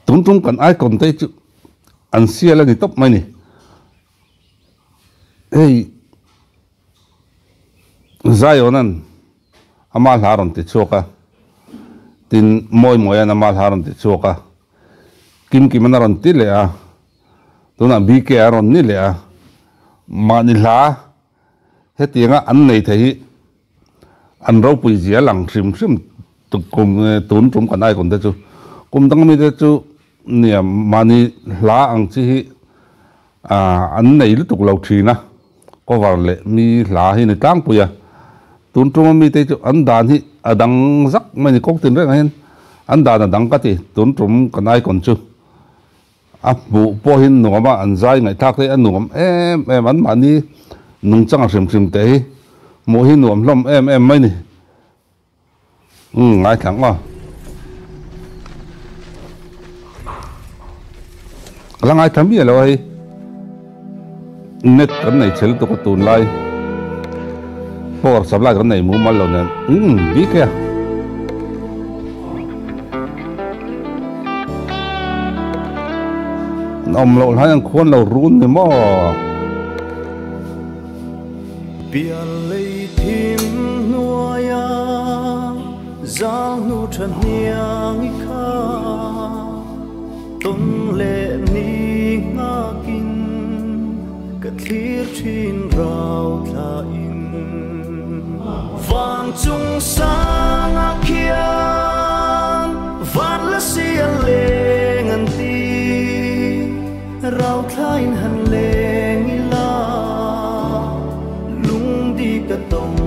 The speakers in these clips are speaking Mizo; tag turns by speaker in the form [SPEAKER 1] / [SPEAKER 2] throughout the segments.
[SPEAKER 1] Tun tum kan icon te chu an sial a ni tawp mai ni. Hei Zion-a'n ama hla rawn ti chhuak a, tin Mawimawia'n ama hla rawn ti chhuak a, Kimkima'n a rawn ti leh a, tunah BK a rawn ni leh a, mahni hla hetianga an nei thei hi an ropui zia lang hrim hrim kum tun tum kan icon te chu kum dang mite chu nia mahni hla ang chi hi an nei lutuk lo thin a cover leh mi hla hi ni tlangpui a tun tuma mite chu an dan hi a dang zak mai ni kawng tin rengah hian an dan a dang ka ti tun tum kan icon chu A hmuh pawhin nuam a, an zai ngaihthlak te hi a nuam em em, an mahni nungchang a hrim hrim te hi hmuh hi nuam hlawm em em mai ni. Umm ngaithla ang aw. Ka la ngaithla miah lo a hei. Net kan nei chhe lutuk a tunlai power supply kan nei mumal lo nen umm bik e a. An awm loh hlai an khuan lo run ni maw.
[SPEAKER 2] Pian lei thim hnuaia zang hnu tha hniang i kha. Tawn leh ni nghakin ka thlir thin rau thlain. Vang chung sangah khian van la si a leng an ti, rau thlain han leng ila lungdi ka tawng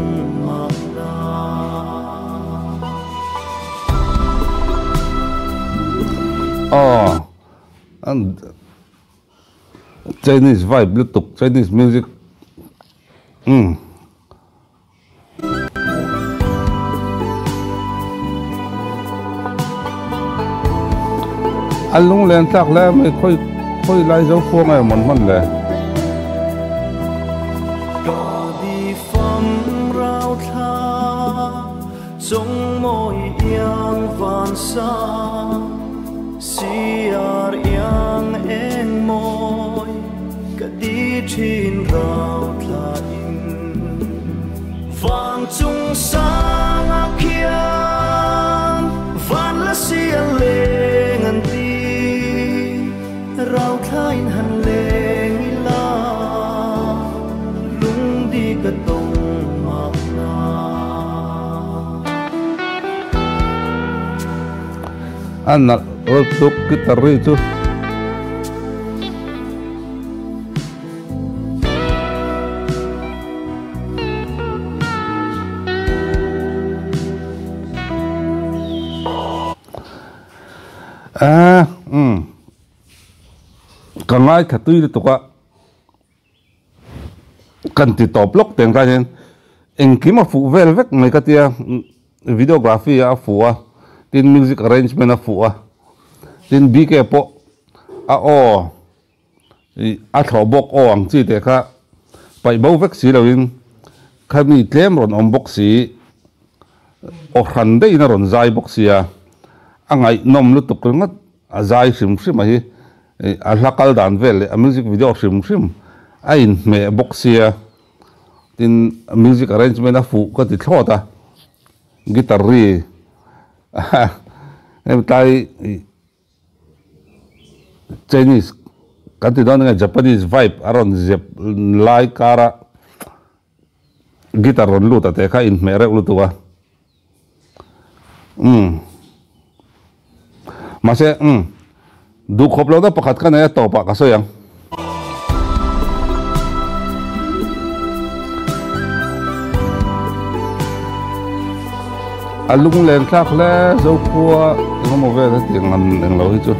[SPEAKER 2] mahna.
[SPEAKER 1] Aw Chinese vibe lutuk Chinese music umm. A lunglen tlak hle mai khawi khawi lai zo khuang nge mawn hman le.
[SPEAKER 2] Ka di fam rau thla Chawng mawi iang van sa, siar iang eng mawi ka ti thin rau thla in. Vang chung sangah khian van la sial leng an ti, rau thla in han leng ila lungdi ka tawng mahna.
[SPEAKER 1] A nalh lutuk guitar ri chu. A umm ka ngaithla tui lutuk a. Kan ti tawp lawk teng tlai hian engkim a fuh vel vek mai ka tia videography a fuh a tin music arrangement a fuh a tin BK pawh a aw ih a thlawh bawk aw ang chi teh kha paih bo vek si loin khami tlem rawn awm bawk si aw hran deuhin a rawn zai bawk sia a ngaihnawm lutuk ringawt a zai hrim hrim a hi. A hla kal dan vel leh a music video hrim hrim a inhmeh bawk sia, tin music arrangement a fuh ka ti thlawt a, guitar ri hemi tlai Chinese kan ti dawn enge Japanese vibe a rawn zep lai kara guitar rawn lut a te kha inhmeh reuh lutuk a. Umm mahse umm duhkhawp lohna pakhat ka nei a tawpah ka sawi ang. A lunglen thlak hle Zokhua engemaw vel hetiang an englo hi chu.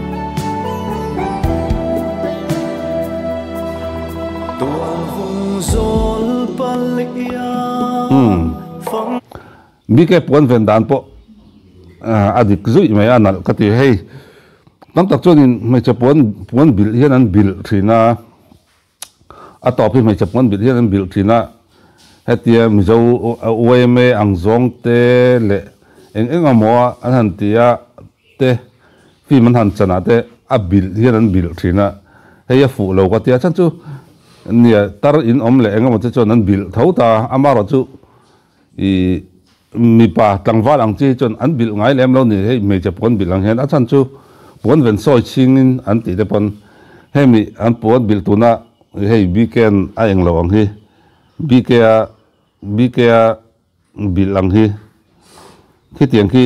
[SPEAKER 1] Umm. Bike puan ven dan pawh a dik zuih mai a nalh ka ti. Hei tam tak chuanin hmeichhe puan puan bilh hian an bilh thin a, a tawp hi hmeichhe puan bilh hian an bilh thin a, hetia Mizo yma ang zawng te leh eng eng emaw an han ti a te. Film an han chanah te a bilh hian an bilh thin a, hei a fuh lo ka tia chhan chu nia tar in awm leh eng emaw te chuan an bilh tho ta a, amaherawh chu ih mipa tlangval ang chi hi chuan an bilh ngai lem lo ni, hei hmeichhe puan bilh ang hian a chhan chu puan ven sawi chhingin an tih te pawn hemi an puan bilh tuna hei BK-a'n a eng lo ang hi BK-a BK-a bilh ang hi khitiang khi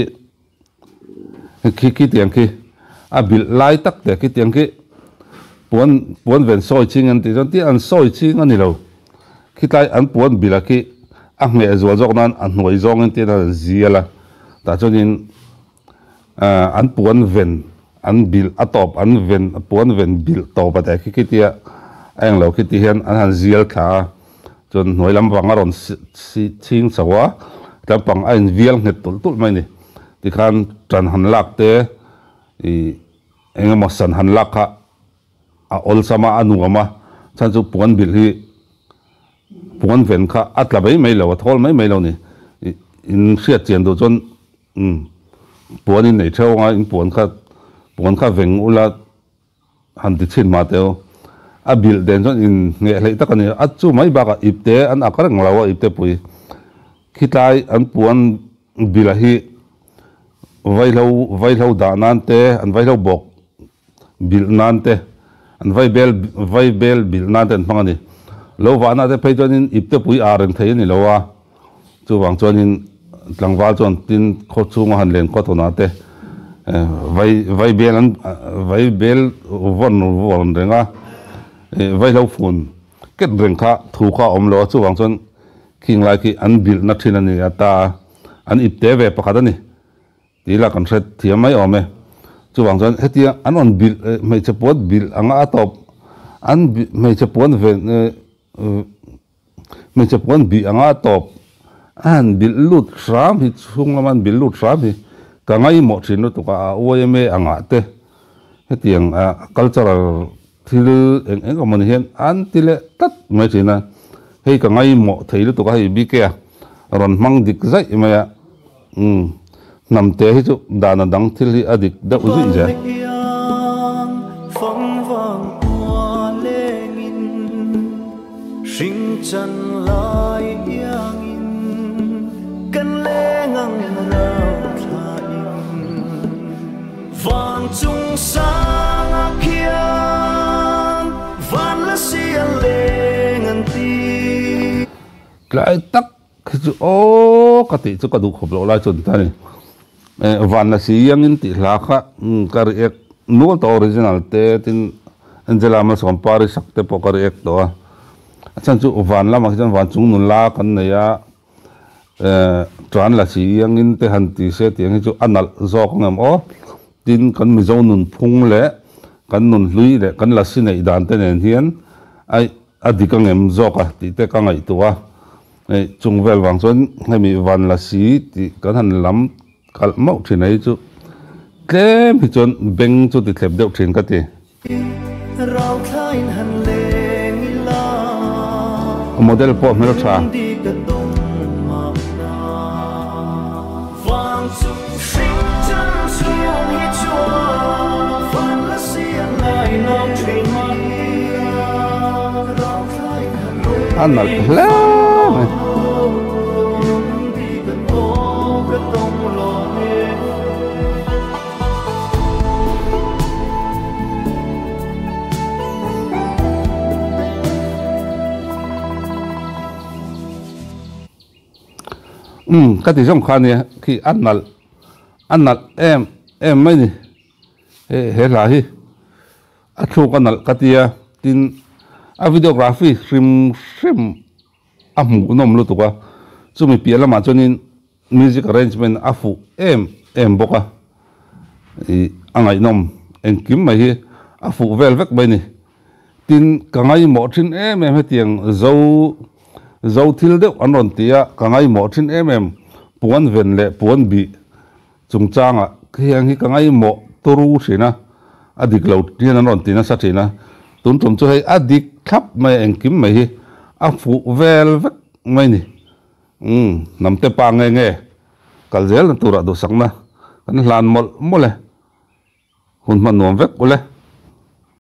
[SPEAKER 1] khi khitiang khi a bilh lai tak te khitiang khi puan puan ven sawi ching an tih chuan tin an sawi ching a ni lo khitlai an puan bilh a khi a ngheh zual zawk nan a hnuai zawngin tin a zial a tah chuanin ah an puan ven an bilh a tawp an ven puan ven bilh tawp a te khi khitia a englo khiti hian an han zial thla a. Chuan hnuai lam vang a rawn chhing chho a, tlampang a invial nghet tulh tulh mai a ni. Tikhan tan han lak te ih eng emaw san han lak kha a awlsam a, a nuam a, chhan chu puan bilh hi puan ven kha a tla mai mai lo, a thawl mai mai lo a ni. Ih in hriat chian duh chuan umm puan in nei theuh ang a, in puan kha puan kha veng ula. Han ti chhin mah teh u. A bilh den chuan in ngheh hleih tak a ni. A chu mai bakah ipte an ak reng lo a, ipte pui khitlai an puan bilh a hi vaihlo vaihlo dah nan te, an vaihlo bawk bilh nan te, an vaibel vaibel bilh nan te an hmang a ni. Lo vahna te phei chuanin ipte pui ah reng thei a ni lo a. Chuvang chuanin tlangval chuan tin khaw chhunga han len khaw tawnah te vai vai bel an vai bel vawn vawn reng a, vaihlo fun ket reng kha thu kha a awm lo a, chuvang chuan khing lai khi an bilhna thin a ni a ta a, an ip te ve pakhat a ni. Tih lah kan hre thiam mai awm e. Chuvang chuan hetia an rawn bilh hmeichhe puan bilh anga a tawp an hmeichhe puan ven Hmeichhe puan bih anga a tawp a han bilh lut hram hi chhung lama an bilh lut hram hi ka ngaihmawh thin lutuk a, a YMA angah te hetiang cultural thil eng eng awm ani hian an ti leh tlat mai thin a, hei ka ngaihmawh thei lutuk a hei BK a rawn hmang dik zaih mai a, umm hnamte hi chu dan a dang thil hi a dik deuh zuih zel.
[SPEAKER 2] Hring chan lai iangin kan leng ang rau thlain vang chung sangah khian van la si a leng an ti.
[SPEAKER 1] Tlai tak khi chu aw ka tih chu ka duh khawp loh lai chuan ta ni. Van la si iangin tih hla kha ka react nual tawh original te tin Angela Malsawmpari sak te pawh ka react tawh a. A chhan chu van lamah khi chuan van chung nula kan nei a, tan la si iangin te han ti se tih ang hi chu a nalh zawk ang em aw. Tin kan Mizo nunphung leh kan nunhlui leh kan lasi neih dan te nen hian a A dik ang em zawk a tih te ka ngaihtuah a, hei chung vel vang chuan hemi van la si tih kan han lam kalh mauh thin a hi chu tlem hi chuan beng chu ti thlep deuh thin ka ti.
[SPEAKER 2] Rauthla in han leng ila.
[SPEAKER 1] Model pawh hmel tha.
[SPEAKER 2] Lungdi ka dawng mahna. Vang chung hring chan chhung hi chuan van la si a ngai lo thin mah ila. Rauthla in han leng
[SPEAKER 1] A nalh hle mai.
[SPEAKER 2] Lungdi ka dawng ka dawng lo e.
[SPEAKER 1] Umm ka ti zawng kha ania khi a nalh a nalh em em mai ni he he hla hi a thluk a nalh ka tia tin a videography hrim hrim a hmuhnawm lutuk a chumi piah lamah chuanin Music arrangement a fuh em em bawk a, ih a ngaihnawm engkim mai hi a fuh vel vek mai ni. Tin, ka ngaihmawh thin em em hetiang zo zo thil deuh an rawn ti a, ka ngaihmawh thin em em puan ven leh puan bih chungchangah khiang hi ka ngaihmawh turu thin a, a dik lo hian an rawn ti nasa thin a, tun tum chu hei a dik thlap mai a engkim mai hi a fuh vel vek mai ni. Umm, hnamte pa nge nge kal zel na turah duhsakna kan hlan mawlh mawlh e. Hun hman nuam vek ule.